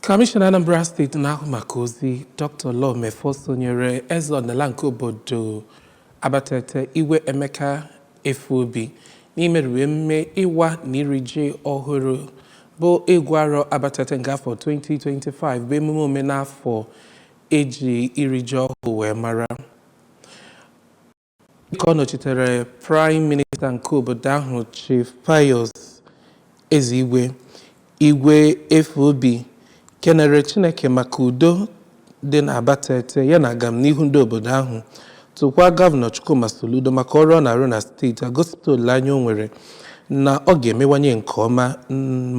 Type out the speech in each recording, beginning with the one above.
Kọmishọna Anambra Steeti na-ahụ maka ozi, Dr. Law Mefor, sonyere eze ọdịnala nke obodo Abatete, Igwe Emeka Efobi, n'imerube emume ịwa na iri ji ọhụrụ bụ Ịgụ Arọ Abatete nke afọ 2025, bụ emume omenafọ eji iri ji ọhụụ wee mara. Dịka ọ nọchitere Praịm Minista nke obodo ahụ, Chief Pius Ezigwe, Igwe Efobi kenere Chineke maka udo dị n'Abatete ya na agamnihu ndị obodo ahụ, tụkwa Gọvanọ Chukwuma Soludo maka ọrụ ọ na-arụ na steeti a, gosipụta olileanya o nwere na ọ ga-emewanye nke ọma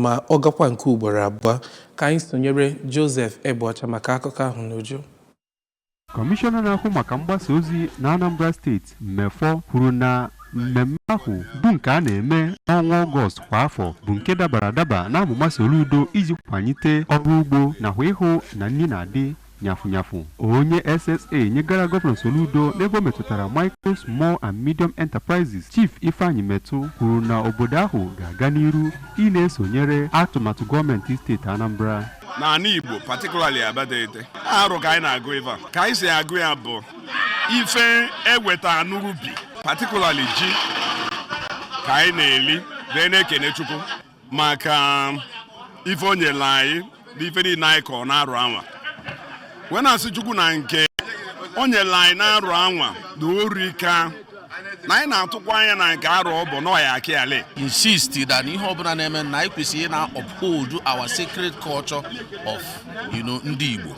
ma ọ gakwa nke ugboro abụọ. Ka anyị sonyere Joseph Egbeọcha maka akụkọ ahụ n'uju. Kọmishọna na-ahụ maka mgbasa ozi na Anambra Steeti, Mefor, kwuru na mmemme ahụ bụ nke a na-eme n'ọnwa Ọgọst kwa afọ bụ nke dabara adaba n'amụma Soludo iji kwalite ọrụ ugbo nakwa ịhụ na nri na-adị nyafụ nyafụ. Onye SSA nyegara Gọvanọ Soludo n'ebe o metụtara Micro, Small and Medium Enterprises, Chief Ifeanyi Metu, kwuru na obodo ahụ ga-aga n'iru ị na-esonyere atụmatụ gọọmenti steeti Anambra. N'ala Igbo, particularly Abatete, arọ ka anyị na-agụ ife a. Ka anyị si agụ ya bụ ife eweta n'ubi, particularly ji, ka anyị na-eli wee na-ekene Chukwu maka ife o nyere anyị na ife niile anyị kọrọ n'arọ anwa, wee na-asị Chukwu na nke o nyere anyị n'arọ anwa na orika, na anyị na-atụkwa anya na nke arọ ọ bụ na ọya akịali. Insist that ihe ọbụla na-eme na anyị kwesịrị na uphold our sacred culture of ndị Igbo,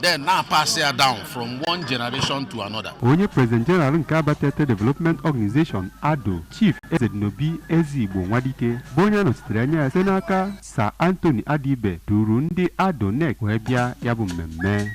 then na pass ya down from one generation to another. Onye President General nke Abatete Development Organization, ADO, Chief Ezedinobi Ezigbo Nwadike, bụ onye nọchitere anya ya site n'aka Sir Anthony Adibe, duru ndị ADO NEC wee bịa ya bụ mmemme.